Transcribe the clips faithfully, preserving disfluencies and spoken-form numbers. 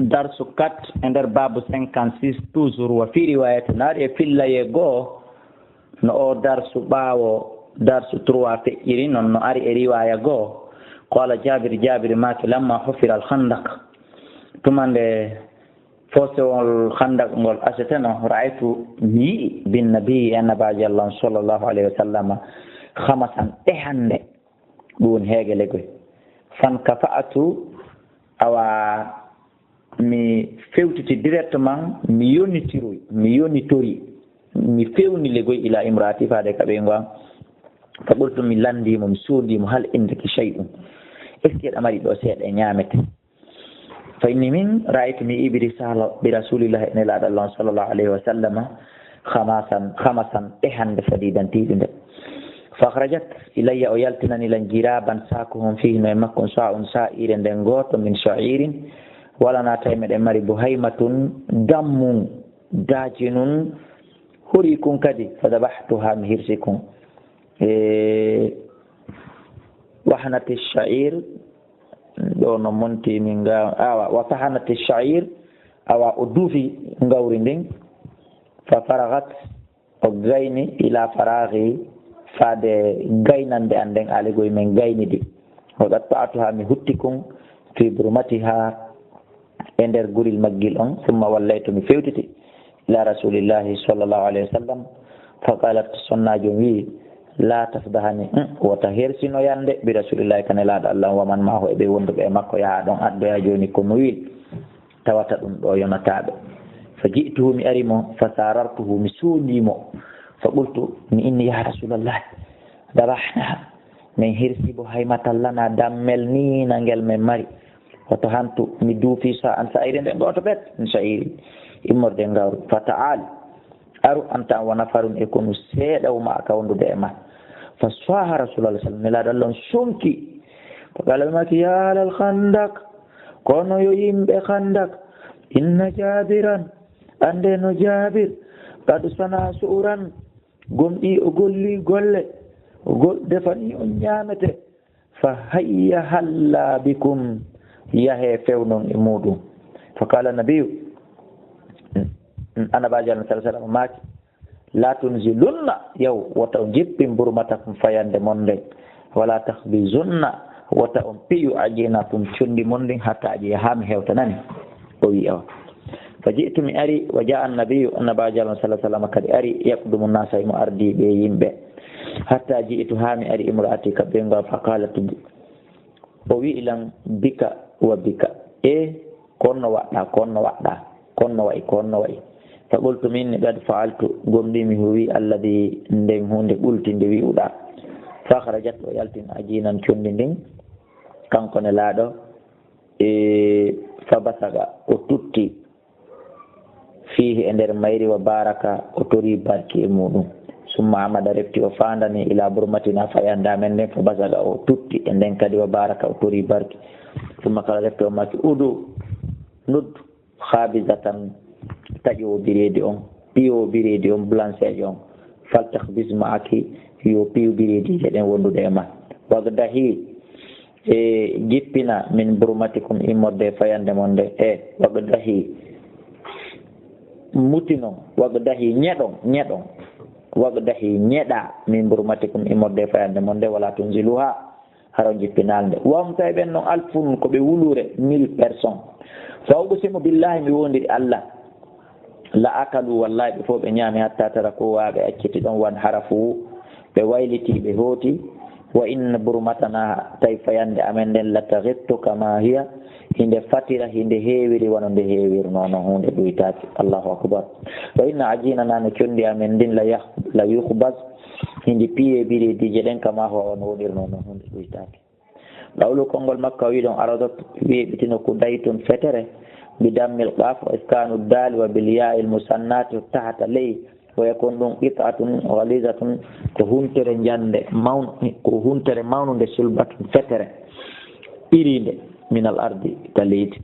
Darsu quatre e nder baabu cinquante-six, toujours wa fii riwaayati, no ari e fillaye goo, no o darsu ɓaawo darsu trois feƴƴiri, non no ari e riwaaya goo. Qaala Jaabir, Jaabir maaki, lamma hufira al-khandaq, tuma nde foosewol Khandaq ngol aseteno, ra'aytu, mi yi'i, bin nabi, e annabaajo Allah on, sallallahu alayhi wa sallam, khamasan, ɗehannde, ɗum woni heege legoy. Fankafa'tu, awa mi fewtiti directement, mi yonitiroy, mi yonitori, mi fewni legoy ila imraati, faade ka ɓeyngu am. Fa qultu, mi lanndii mo, mi soondii mo, hal indaki shay'un? Est-ce que aɗa mari ɗo seeɗa e ñaamete? Fa inni min ra'aytu, mi yi'i, bi risala, bi rasulillahi, e Nelaaɗo Allah on, sallallahu alayhi wa sallama, khamasan, khamasan, ɗehannde, sadidan, tiiɗunde. Fa akhrajat ilayya, o yaltinani lan, jiraban, saaku, hon fihi, no e makko on, sa'un, sa'ire nden gooto, min sha'irin, wala na tawi meɗen mari, buhaymatun, dammun, dajinun, hori kun kadi. Fa dabahtuha, mi hirsi kun. E wahnati sha'ir, ɗo no monti min ga, awa, wa fahanati sha'ir, awa, o duufi ngawri ndin, fa faragat, o gayni, ila faraghi, faade gaynande an nden, alegol men gaynidi. Wa qatta'tuha, mi hutti kun, fi burmatiha, e nder guril maggil on, summa wallaytu, mi fewtiti, ila rasulillahi sallallahu alayhi wa sallam, fa qalat, sonnaajo on wi'i, la tafdahani, mm, wota hersino yande, bi rasulillahi, ka Nelaaɗo Allah on, wa man ma'ahu, e ɓe wonduɓe e makko, yaha ɗon addoya jooni ko muwil, tawata ɗum ɗo yonataaɓe. Fa ji'tuhu, mi ari mo, fa sarartuhu, mi soondii mo, fa qultu, mi inni, ya rasulallah, dabahna, min hirsi buhaymatan lana, dammel ni na ngel men mari. Hoto hantu, mi duufi sa'an, sa'ire nden gooto bet, min sha'iri, immorde ngawri. Fa ta'al, aru, anta wa nafarun, e konu seeɗa, wa ma'aka, wondude e ma. Fa saha Rasulullah sallallahu alaihi wasallam, Nelaaɗo Allah on sonki. Fa qala, ɓe maaki, ya ahlal Khandaq, kono yo yimɓe Khandaq, inna Jabiran, ande no Jabir, qad sana su'ran, gomɗi o golli golle, o gol-, defani on ñaamete. Fa hayya halla bikum, yahe fewnon e muɗum. Fa qala nabiyu, Annabaajo Allah sallallahu alaihi wasallam maaki, la tunzilunna, yaw, wota on jippin burmatakum, fayande mon nden, wala takhbizunna, wota on piyu ajinakum, condi mon ndin, hatta ajiya, haa mi hewtanani. O wi'i, awa. Fa ji'tu, mi ari, wa ja'a annabiyyu, Annabaajo Allah sallallahu alaihi wasallam kadi ari, yaqdumu nasa, imo ardi ɓe yimɓe. Hatta ji'tu, haa mi ari, imra'ati, ka ɓeyngu am, fa qalat, o wi'i lan, bika wa bika. E, ko honno waɗɗa, ko honno waɗɗa, ko honno wa'i, ko honno wa'i. Fa qultu, min ni, qad fa'altu, gomɗii mi huwi, alladhi, nden huunde ɓulti nde wi'uɗaa. Fa akhrajat, o yaltin, ajinan, condi ndin, kanko Nelaaɗo, e, fa basaqa, o tutti, fiihi, e nder mayri, wa baraka, o tori barki e muɗum. Summa amada, refti o faandani, ila burmatina, fayande amen nden, fa basaqa, o tutti e nden kadi, wa baraka, o tori barki. Summa qala, refti o maaki, udu, noddu, khabizatan, taƴoowo bireedi on, piyoowo bireedi on, boulangeejo on, faltakhbiz ma'aki, yo piyu bireediije ɗen wondude e ma. Waqdahi, e jippina, min burmatikum, immorde e fayande mon nde, e waqdahi, mutinon, waqdahi, ñeɗon, ñeɗon, waqdahi, ñeɗa, min burmatikum, immorde e fayande mon nde, wala tunziluha, hara on jippinaali nde. Wa hum, tawi ɓen non, alfun, ko ɓe wuluure, mille personnes. Fa uqsimu billahi, mi wondiri Allah, la akalu, wallahi ɓe fof ɓe ñaami, hatta taraku, haa ɓe acciti ɗon, wan harafu, ɓe wayliti, ɓe hooti. Wa inna burmatana, tawi fayande amen nden, la taghittu kama hiya, hinde fatira, hinde heewiri wano nde heewirnoo non, huunde ɗuytaaki. Allahu akbar. Wa inna ajinana, no condi amen ndin, la yah-, la yukhbaz, hindi piye bireediije ɗen, kama huwa, wano wonirnoo non, huunde ɗuytaaki. Qawlu, konngol makko, o wi'i ɗon, aradat, weeɓitino, kudaytun, fetere, bi dammil qaf, wa iskanu dal, wa bil ya'il musannati, tahta, ley, wa yakun, ɗum, qit'atun ghalizatun, ko huntere njande mawnu-, ko huntere mawnunde, sulbatun, fetere, ɓiriinde, min al ardi, ka leydi.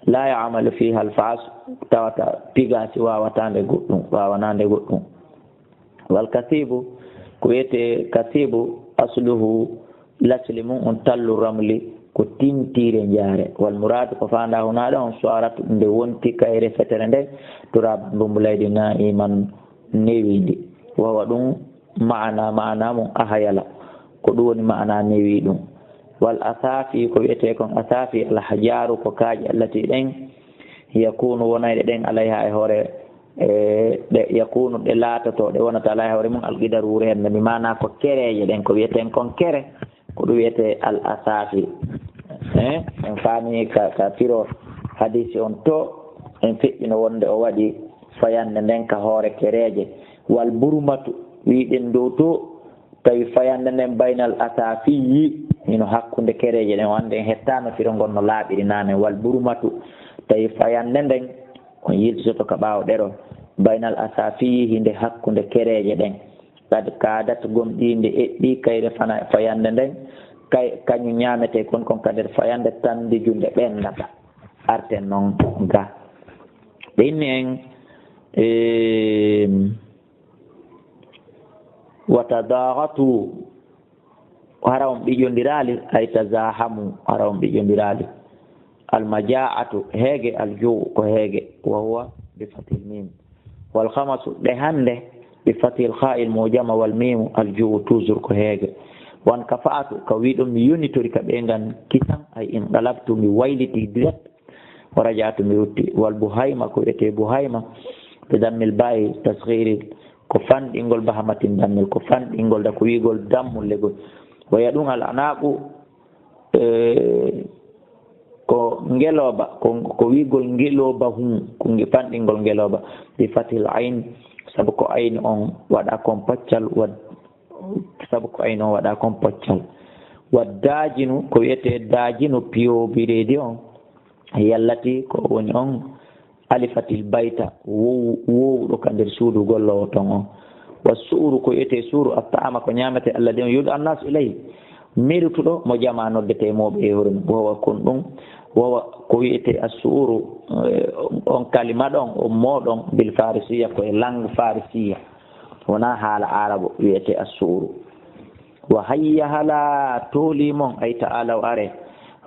La ya'malu fiha al fahas, tawata pigaasi waawata nde goɗɗum, waawanaa nde goɗɗum. Wal kasibu, ko wiyetee kasibu, asluhu, lasli mum on tallu ramli, ko tintiire njaare. Wal muraadu ko faandaa hunaa ɗon, sarat nde wonti kayre fetere nden, turaaban mbumbu leydi naa'iman newiindi. Wawa ɗum maana, maana mum ahayala. Ko ɗum woni maana newi ɗum. Wal asaafi ko wiyetee kon asaafi, al ahjaaru ko kaaƴe allati ɗen, yakunu wonayɗe ɗen alayha e hoore, e ɗe yakunu ɗe laatoto, ɗe wonata alayha hoore mum al qidaru wuureendu, mi maana ko kereeje ɗen, ko wiyeten kon kere, ko ɗum wiyetee al asaafi. Eh, en faami ka, ka firo hadisi on to, en feƴƴino wonde o waɗi fayande nden ka hoore kereeje. Wal burmatu, wiɗen dow to, tawi fayande nden baynal asaafiyi, hino hakkunde kereeje ɗen, o annde en hettaano firo ngon no laaɓiri naane. Wal burmatu, tawi fayande nden, on yiltitoto ka ɓaawo ɗerol, baynal asaafiyi, hinde hakkunde kereeje ɗen. Kad kaadat gomɗii nde eɓɓii kayre fana fayande nden, kay, kañum ñaametee kon kon ka nder fayande tandiju nde ɓenndata. Arten non ga. Ɓe inni en, em, wa tadaghatu, hara on ɓiƴondiraali, ay tazahamu, hara on ɓiƴondiraali. Al maja'atu, heege, al ju'u, ko heege, wa huwa bi fathil mim. Wal khamasu, ɗe hannde, bi fathil kha'il mujama wal mimu, al ju'u, toujours ko heege. Wan kafa'atu, ka wi ɗum mi yonitori ka ɓe ngan kisan, ay inqalabtu, mi wayliti direct, wa raja'tu, mi rutti. Wal buhayma, ko wiyetee buhayma, bi dammil ba'i tasghiri, ko fanɗingol bahamatin dammel, ko fanɗingol da ko wi'gol dammullegol. Waya ɗum al anaqu, eh, ko ngelooba, ko, ko wi'gol ngelooba hun, ko nge-, fanɗingol ngelooba. Bi fathil ayn, sabu ko ayn on waɗa kon paccal, wa, sabu ko ayn on waɗa kon paccal. Wa daajinu, ko wiyetee daajinu, piyo bireedi on, yallati ko woni on, alifatil bayta, wow-, wowɗo ka nder suudu golloowo ton on. Wa suuru, ko wiyetee suuru, at-ta'ama, ko ñaametee, alladhi on yud'a an-nasu ilayhi, merutuɗo mo jamaa noddetee mawɓe e hoore mum. Wawa kon ɗum, wawa ko wiyetee as-suuru, eh, on kalima ɗon, on mooɗon, bil farisiya, ko e langue farisiya. Wonaa haala aarabu wiyetee as-suuru. Wa hayya hala tooli mon, ay ta'alaw are.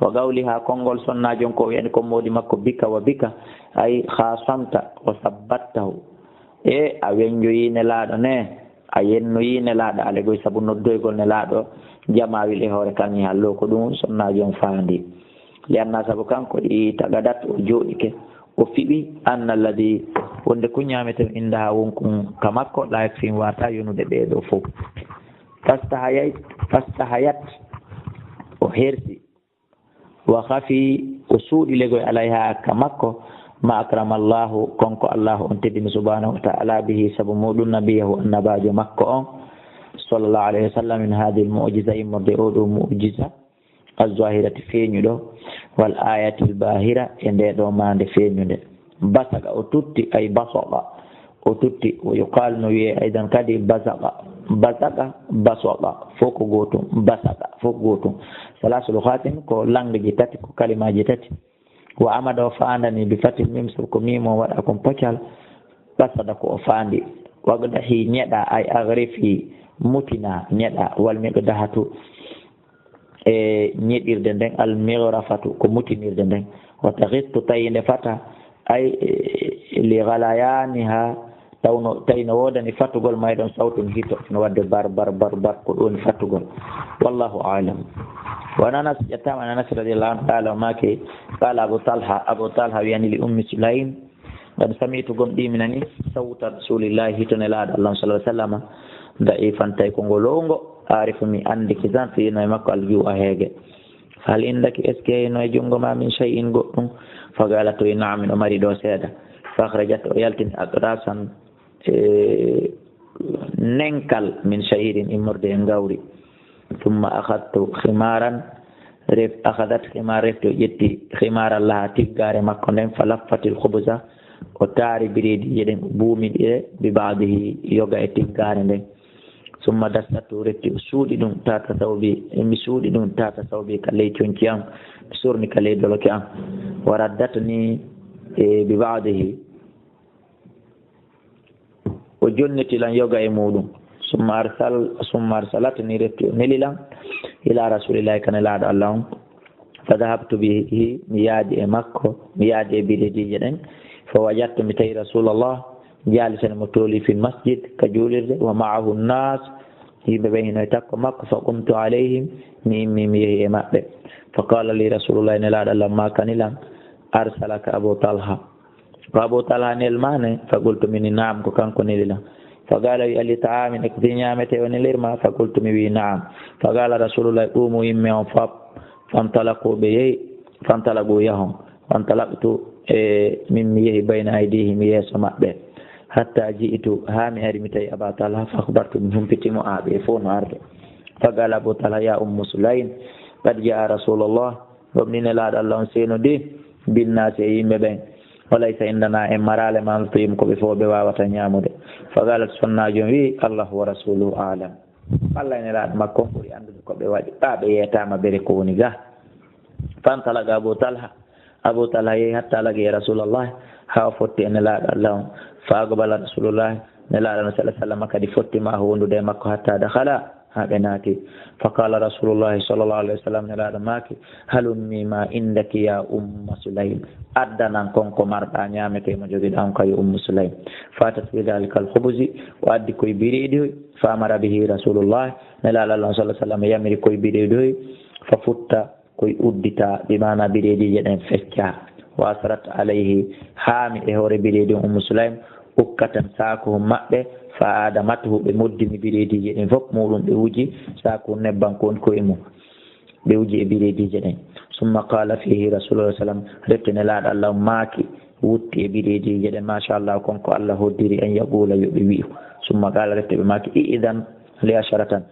Wa qawliha, konngol sonnaajo on ko o wiyani kon moodi makko, bika wa bika, ay khasamta wa sabbattahu. E a wenjoyi Nelaaɗo ne, a yennoyi Nelaaɗo ale goy sabu noddoygol Nelaaɗo jamaawil e hoore kan e hallo ko ɗum sonnaajo on faandi. Li anna sabu kanko i tagadat o jooɗike, o fiɓi anna alladi wonde ko ñaameten indaha wonkun ka makko, la yakfin wata yonude ɓee ɗoo fof. Fastahayat, fastahayat, o hersi. Wa khafi, o suuɗi legoy alayha ka makko, ma akrama Allahu, konko Allahu on teddini subhanahu wa ta'ala bihi, sabu muɗum nabiyahu annabaajo makko on, sallallahu alayhi wa sallam, min hadhihi al-mu'jiza, immorde oo ɗoo mu'jiza, az-zahirati feeñuɗo, wal ayatil bahira e ndee ɗoo maande feeñunde. Basaqa o tutti, ay basaqa o tutti, wa yuqalu no wiyee aydan kadi basaqa, basaqa, basaqa, fof ko gootum, basaqa, fof ko gootum. Salaasu lugatin ko langue ji tati, ko kalimaaji tati. Wa amada o faandani bi fathil mim, sabu ko mim o waɗa kon paccal, qasada ko o faandi. Waqdahi ñeɗa, ay agrifi mutina ñeɗa, wal miqdahatu e ñeɗirde nden, al migrafatu ko mutinirde nden. Wa taghittu tawi nde fata, ay, eh, li ghalayaniha, tawno, tawi no woodani fatugol may ɗon sawtun hito, no wadde bar, bar, bar, bar, ko ɗum woni fatugol. Wallahu a'lam. Wa an Anas, ƴettaama an Anas radiyallahu anhu, qala o maaki, qala Abu Talha, Abu Talha wiyani li Ummi Sulaym, qad sami'tu gom ɗi mi nani, sawta Rasulillahi, hito Nelaaɗo Allah sallallahu alaihi wasallam, da'ifan tawi ko ngo lowngo, arifu mi anndi kisan fiino e makko alju'a heege. Hal indaki, est-ce que no e junngo ma min shay'in goɗɗum? Faqalat o wi na'am, miɗo mari ɗo seeɗa. Fa akhrajat, o yaltini atrasan, e, nenkal min sha'irin immorde e ngawri. Thumma akhadtu khimaran, ref-, akhadat khimar, refti o ƴetti khimaran laha tiggaare makko nden, fa laffatil khubza, o taari bireediije ɗen, o buumi ɗe bi ba'dihi, yoga e tiggaare nden. Summa dassatu, refti o suuɗi ɗum, tata sawbi, mi suuɗi ɗum, tata sawbi, ka ley conci am, mi surni ka ley doloke am. Wa raddatni, e, bi ba'dihi, o jonniti lan yoga e muɗum. Summa arsal-, summa arsalatni, refti o neli lan, ila Rasulillahi, ka Nelaaɗo Allah on. Fa dahabtu bihi, mi yaadi e makko, mi yaadi e bireediije ɗen. Fa wajadtu, mi tawi Rasulallah, jaalisan, mo tooli, fil masjid, ka juulirde, wa ma'ahu nnas, yimɓe ɓen hino e takko makko. Fa qumtu alayhim, mi immi, mi yehi e maɓɓe. Fa qala li Rasulullah, Nelaaɗo Allah maakani lan, arsalaka Abu Talha. Ko Abu Talha nel ma ne? Fa qultu, mi ni, naam, ko kanko neli lan. Fa qala, wi, ali ta'amin, e ko fii ñaametee o nelir ma? Fa qultu, mi wi, naam. Fa qala Rasulullah, qumu, imme on fop. Fantalaqu, ɓe yehi. Fantalaqu, yahon. Fantalaqtu, e min mi yehi, bayna aydihim, yeeso maɓɓe. Hatta ji'tu, haa mi ari mi tawi Aba Talha, fa akhbartu, mi humpiti mo, a, ɓe fof no arde. Fa qala Abu Talha, ya Ummu Sulaym, qad ja'a Rasulullah, ɗum ni Nelaaɗo Allah on seenodi, binnaasi, e yimɓe ɓen. Wa laysa indana, en maraali ma nut'im, ko ɓe fof ɓe waawata ñaamude. Fa qalat, sonnaajo on wi, Allahu wa rasuluhu a'lam. Allah e Nelaaɗo makko on ɓuri anndude ko ɓe waɗi. Ɓaa ɓe yeetaama bere ko woni ga. Fantalaqa Abu Talha. Abu Talha yehi hatta laqiya Rasulallah, haa o fotti e Nelaaɗo Allah on. Fa aqbala Rasulullah, Nelaaɗo on sallallahu alaihi wasallam kadi fotti ma o wondude e makko hatta dakhala, haa ɓe naati. Fa qala Rasulullah sallallahu alaihi wasallam, Nelaaɗo maaki, halummi ma indaki ya Umma Sulaym. Addanan kon ko marɗa ñaametee mo jogiɗa on ka yo Ummu Sulaym. Fa atat bi dhalika al-khubzi, o addi koy bireedi hoy. Fa amara bihi Rasulullah, Nelaaɗo Allah on sallallahu alaihi wasallam yamiri koy bireedi hoy. Fa futta koy uddita, bi maana bireediije ɗen fecca. Wa asrat alayhi, haami e hoore bireedi on Ummu Sulaym, ukkatan saaku maɓɓe, fa adamathu, ɓe moddini bireediije ɗen fof muɗum, ɓe wuji saaku nebban kon koye mum, ɓe wuji e bireediije ɗen. Summa qala fihi Rasulullah sallam, refti Nelaaɗo Allah maaki, wutti e bireediije ɗen, machallah, kon ko Allah hoddiri en yaqula yo ɓe wi'u. Summa qala, refti ɓe maaki, i'dan li asharatan,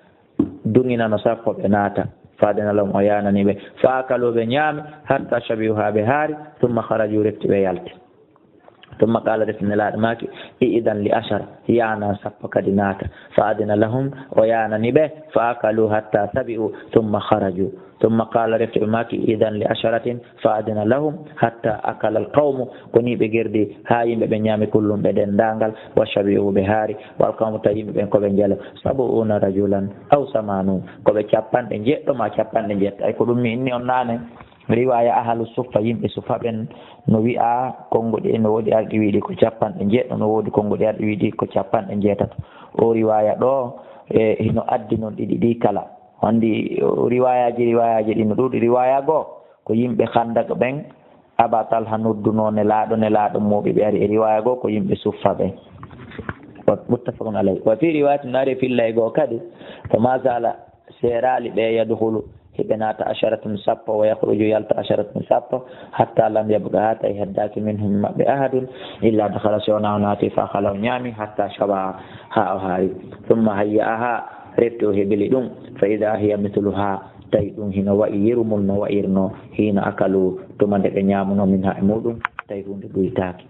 duŋinano sappo ɓe naata. Fa adina lahum, o yaanani ɓe. Fa akalu, ɓe ñaami, hatta shabi'u, haa ɓe haari, summa kharaju, refti ɓe yalti. Summa qala, refti Nelaaɗo maaki, i'dan li ashara, yaanan sappo kadi naata. Fa adina lahum, o yaanani ɓe, fa akalu hatta shabi'u, summa kharaju. Summa qala, refti ɓe maaki, i'dan li asharatin, fa adina lahum hatta akala al-qawmu. Ko ni ɓe gerdi haa yimɓe ɓe ñaami kullum ɓe denndaangal, wa shabi'u, ɓe haari, wal qawmu, tawi yimɓe ɓen ko ɓe njelo, sab'una rajulan aw samanun, ko ɓe cappanɗe njeɗɗo ma cappanɗe njeetati. Ay, ko ɗum mi inni on naane, riwaya ahlu suffa, yimɓe suffa ɓen, no wi'a konnguɗi, no woodi arɗi wi'i ɗi ko cappanɗe njeɗɗo, no woodi konnguɗi arɗi wi'i ɗi ko cappanɗe njeetato. O riwaya ɗo, e, hino addi non ɗiɗi ɗi kala. Wandi, o, riwayaji, riwayaji ɗi no ɗuuɗi. Riwaya goo, ko yimɓe Khandaq ɓen, Aba Talha nodduno Nelaaɗo, Nelaaɗo mooɓi ɓe ari. E riwaya goo, ko yimɓe suffa ɓen. Wa muttafaqun alayh. Wa fi riwayatin, no ari e fillay goo kadi, fa ma zala, seeraali ɓe, yadkhulu, hiɓe naata, asharatun, sappo, wa yakhruju, yalta, asharatun, sappo, hatta lam yabqa, haa tawi heddaaki, minhum, maɓɓe, ahadun, illa dakhala, si wonaa o naati, fa akala, o ñaami, hatta shaba'a, haa o haari. Summa hayya'aha, refti o heɓili ɗum, fa idha hiya mithluha, tawi ɗum hino wa'i yeru mum no wa'irno hino akalu, tuma nde ɓe ñaamuno, minha, e muɗum, tawi huunde ɗuytaaki.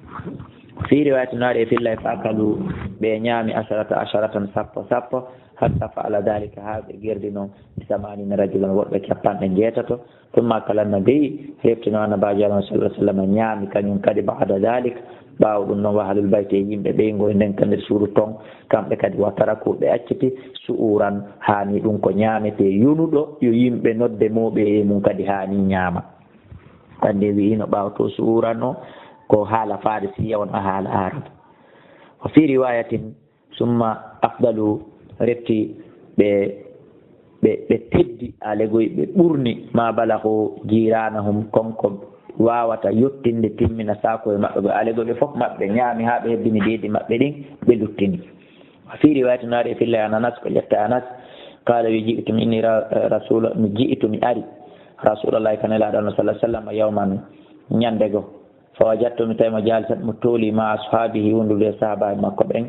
Fi riwayati, no ari e fillay, fa akalu, ɓe ñaami, asharata asharatan, sappo sappo, hatta fa'ala dhalika, haa ɓe gerdi non, bi samanina rajulan, woɓɓe cappanɗe njeetato. Summa akala nabi, heftino Annabaajo Allah sallallahu alaihi wasallam ñaami kañum kadi, ba'da dhalik, ɓaawo ɗum noon, wa ahlul bayti, e yimɓe ɓeyngo e nden ka nder suudu ton, kamɓe kadi, wa taraku, ɓe acciti, su'uran, haani ɗum ko ñaametee yonuɗo, yo yimɓe nodde mooɓe e mum kadi haani ñaama. Hannde wi'ino ɓaawo to su'uran o, ko haala Farisiya on, a haala Arab. Wa fi riwayatin, summa afdalu, refti ɓe, ɓe, ɓe teddi, alegoy ɓe ɓurni, ma balagu jiranahum, kon ko waawata yottinde timmina saakoye maɓɓe goo. Alegoy ɓe fof maɓɓe ñaami haa ɓe hebbini deedi maɓɓe ɗin, ɓe luttini. Wa fi riwayatin, no ari e fillay an Anas, ko ƴetta Anas, qala wi, ji'tu, mi inni ra-, rasula, mi ji'tu, mi ari, Rasulallahi, ka Nelaaɗo Allah sallallahu alaihi wasallam, yawman, ñande goo. Fa wajadtu, mi tawi mo, jalisan, mo tooli, ma ashabihi, wondude e sahabaaɓe makko ɓen.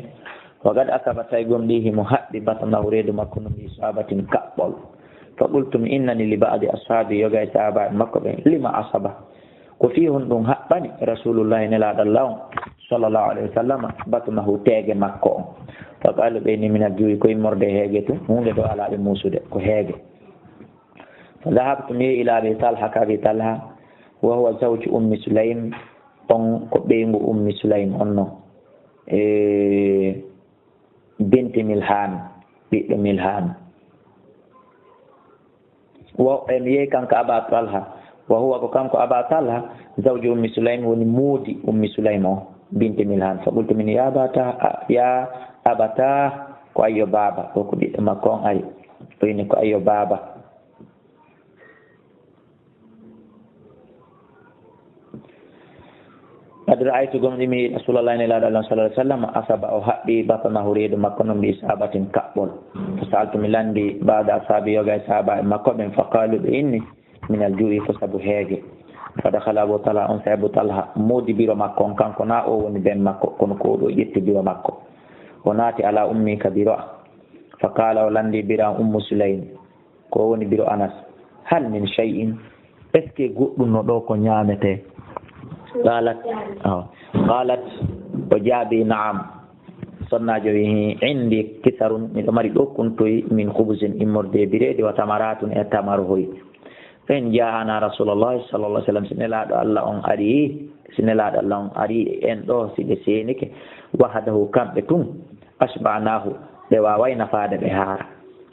Wa qad asaba, tawi gomɗii himo haɓɓi, batnahu, reedu makko ndun, bi isabatin, kaɓɓol. Fa qultu, mi innani, li ba'di ashabi, yoga e sahabaaɓe makko ɓen, lima asaba, ko fii honɗun haɓɓani Rasulullahi, Nelaaɗo Allah on, sallallahu alaihi wasallam, batnahu, teege makko on? Fa qalu, ɓe inni, min al-ju'i, ko immorde e heege tun, huunde ɗo alaa ɓe muusude, ko heege. Fa dhahabtu, mi yehi, ila Abi Talha, ka Abi Talha, wa huwa zawju Ummi Sulaym, on ko ɓeyngu Ummi Sulaym on non. E, binti Milhan, ɓiɗɗo Milhan. Wa, e, mi yehi kanko Aba Talha, Wa huwa, ko kanko Aba Talha, zawju Ummi Sulaym, woni moodi Ummi Sulaym o, binti Milhan. Fa qultu min, ya Aba Ta-, a-, ya Aba Ta, ko ayyo baaba, o ko ɓiɗɗo makko on ari. O inni ko ayyo baaba. Qad ra'aytu, gomɗii mi Rasuulallahi, Nelaaɗo Allah sallallahu alaihi wasallam, asaba, o haɓɓi batnahu, reedu makko non, bi isabatin, kaɓɓol. Fa sa'altu, mi lanndi, ba'da ashabi, yoga e sahaaba e makko ɓen, fa qalu, ɓe inni, min al ju'i, ko sabu heege. Fa dakhala Abu Talha, on saa'i Abu Talha moodi biro makko on, kanko na o woni ben makko, kono ko o ɗo ƴetti biro makko. O naati ala ummi ka biro a. Fa qala, o lanndi biro an Ummu Sulaym, ko woni biro Anas, hal min shay'in, est-ce que goɗɗum no ɗo ko ñaametee? Qalat, awa. Qalat, o jaabi, na'am. Sonnaajo wi, indi kisarun, miɗo mari ɗo kuntoy, min khubzin, immorde e bireedi, wa tamaratun, e tamarohoy. Fa in ja'ana Rasulullahi sallallahu alaihi wasallam, si Nelaaɗo Allah on ari, si Nelaaɗo Allah on ari en ɗo, si ɓe seenike, wahadahu, kamɓe tun, ashba'nahu, ɓe waaway nafaade ɓe haara.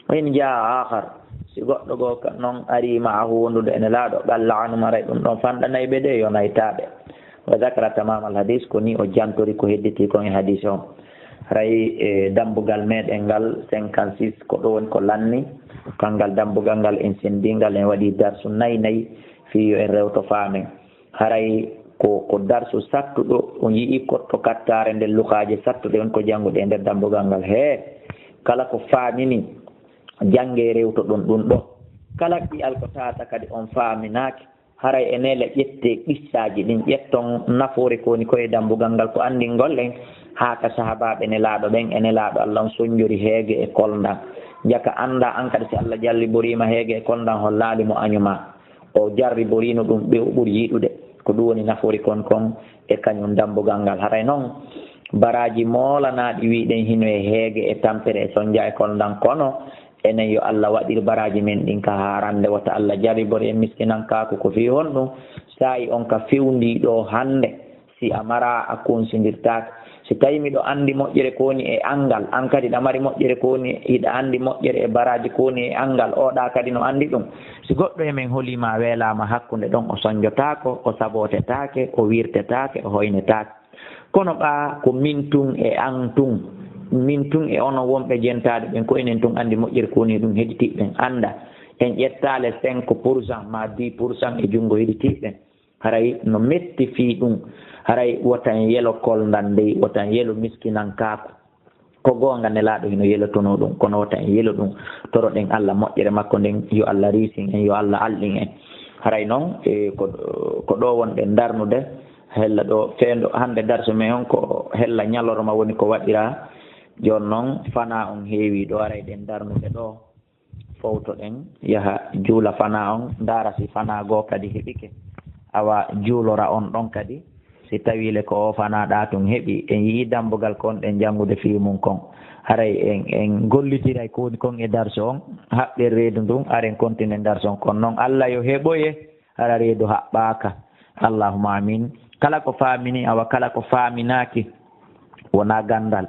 Wa in jaa akhar, si goɗɗo goo ka non ari, ma'ahu, wondude e Nelaaɗo, qalla anhum, haray ɗum ɗon fanɗanay ɓe de, yonaytaa ɓe. Wa zakara tamam al hadis, ko ni o jantori ko hedditi kon e hadis on. Haray e dambugal meɗen ngal cinquante-six, ko ɗo woni ko lanni, kangal dambugal ngal en senndi ngal, en waɗi darsu nay nay fii yo en rewto faamen. Haray ko, ko darsu sattuɗo, on yi'i ko to kattaare nder lukaaje sattuɗe on ko jannguɗe e nder dambugal ngal. Hee, kala ko faamini, janngee rewtoɗon ɗum ɗo. Kala ɓiyal ko tawata kadi on faaminaaki, haray e nela ƴettee qissaaji ɗin, ƴetton nafoore ko woni ko e dambugal ngal, ko anndingol en haa ka sahaabaaɓe Nelaaɗo ɓen e Nelaaɗo Allah on sonjori heege e kolndal. Jaka annda an kadi si Allah jarriboriima heege e kolndal, hollaali mo añu maa. O jarriboriino ɗum ɓe o ɓuri yiɗude. Ko ɗum woni nafoore kon kon e kañum dambugal ngal. Haray non, baraaji moolanaaɗi wi'ɗen hino e heege e tampere e sonja e kolndal, kono enen yo Allah waɗir baraaji men ɗin ka haarannde, wota Allah jarribor en miskinankaaku. Ko fii honɗum? Saa'i on ka fewndii ɗoo hannde, si a maraa a kunsindirtaake. Si tawii miɗo anndi moƴƴere ko woni e anngal, an kadi ɗa mari moƴƴere ko woni, hiɗa anndi moƴƴere e baraaji ko woni e anngal, o ɗa kadi no anndi ɗum. Si goɗɗo e men holiima, weelaama hakkunde ɗon, o sonjotaako, o sabootetaake, o wirtetaake, o hoynetaake. Kono ɓaa ko min tun e an tun, min tun e onon wonɓe jentaade ɓen, ko enen tun anndi moƴƴere ko woni e ɗum, heɗitiiɓe ɓen annda. En ƴettaale cinq pour cent maa dix pour cent e junngo heɗitiiɓe ɓen. Haray no metti fii ɗum. Haray wota en yelo kolndal ndey, wota en yelo miskinankaaku. Ko goonga, Nelaaɗo hino yelotonoo ɗum, kono wota en yelo ɗum. Toroɗen Allah moƴƴere makko nden, yo Allah riisin en, yo Allah alɗin en. Haray non, e, ko, ko ɗo wonɗen darnude, hella ɗo feendo hannde darsu men on ko hella ñalorma woni ko waɗiraa. Jooni non, fanaa on heewii ɗo, haray ɗen darnude ɗo. Fowtoɗen, yaha juula fanaa on, ndaara si fanaa goo kadi heɓike. Awa juulora on ɗon kadi, si tawii le ko o fanaa ɗaa tun heɓi, en yi'i dambugal kon ɗen janngude fii mun kon. Haray en, en gollidiray ko woni kon e darsu on, haɓɓen reedu ndun, haren kontinen darsu on. Kono non, Allah yo heɓoye. Hara reedu haɓɓaaka. Allahumma amin. Kala ko faamini, awa kala ko faaminaaki, wonaa ganndal.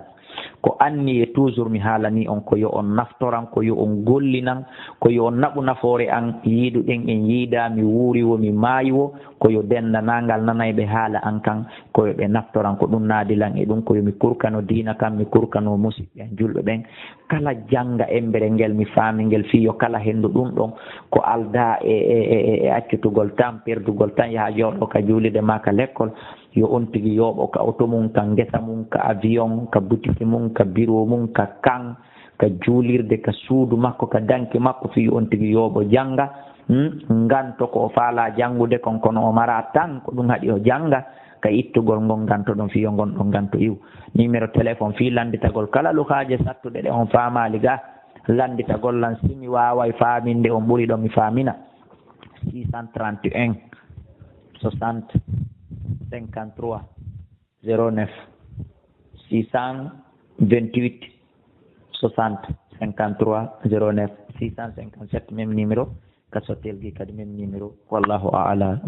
Ko anniye, toujours mi haalanii on, ko yo on naftoran, ko yo on gollinan, ko yo on naɓu nafoore an, yiiduɗen en yiidaa, mi wuuri wo, mi maayi wo, ko yo denndaangal nanayɓe haala an kan, ko yo ɓe naftoran, ko ɗum naadilan e ɗum, ko yo mi kurkano diina kan, mi kurkano musiɓɓe an julɓe ɓen, kala jannga embere ngel, mi faami ngel fii yo kala henndu ɗum ɗon ko aldaa e, e, e, e, e accutugol tan, perdugol tan, yaha jooɗo ka juulirde maa ka lekkol, yo on tigi yooɓo ka oto mum, ka ngesa mum, ka avion, ka butiki mum, ka biro mum, ka kan, ka juulirde, ka suudu makko, ka danki makko, fii yo on tigi yooɓo jannga, hmm? Nganto ko o faalaa janngude kon, kono o maraa tan ko ɗum haɗi o jannga, ka ittugol ngol nganto ɗon, fii yo ngon ɗon nganto iw. Numéro téléphone fii lannditagol kala lukaaje sattuɗe ɗe on faamaali ga, lannditagol lan si mi waaway faaminde on ɓuri ɗo mi faamina. Six cent trente et un, soixante, cinquante-trois, zéro neuf. Six cent vingt-huit, soixante, cinquante-trois, zéro neuf. Six cent cinquante-sept, même numéro. Ka sottel gi kadi, même numéro. Wallahu a'lam.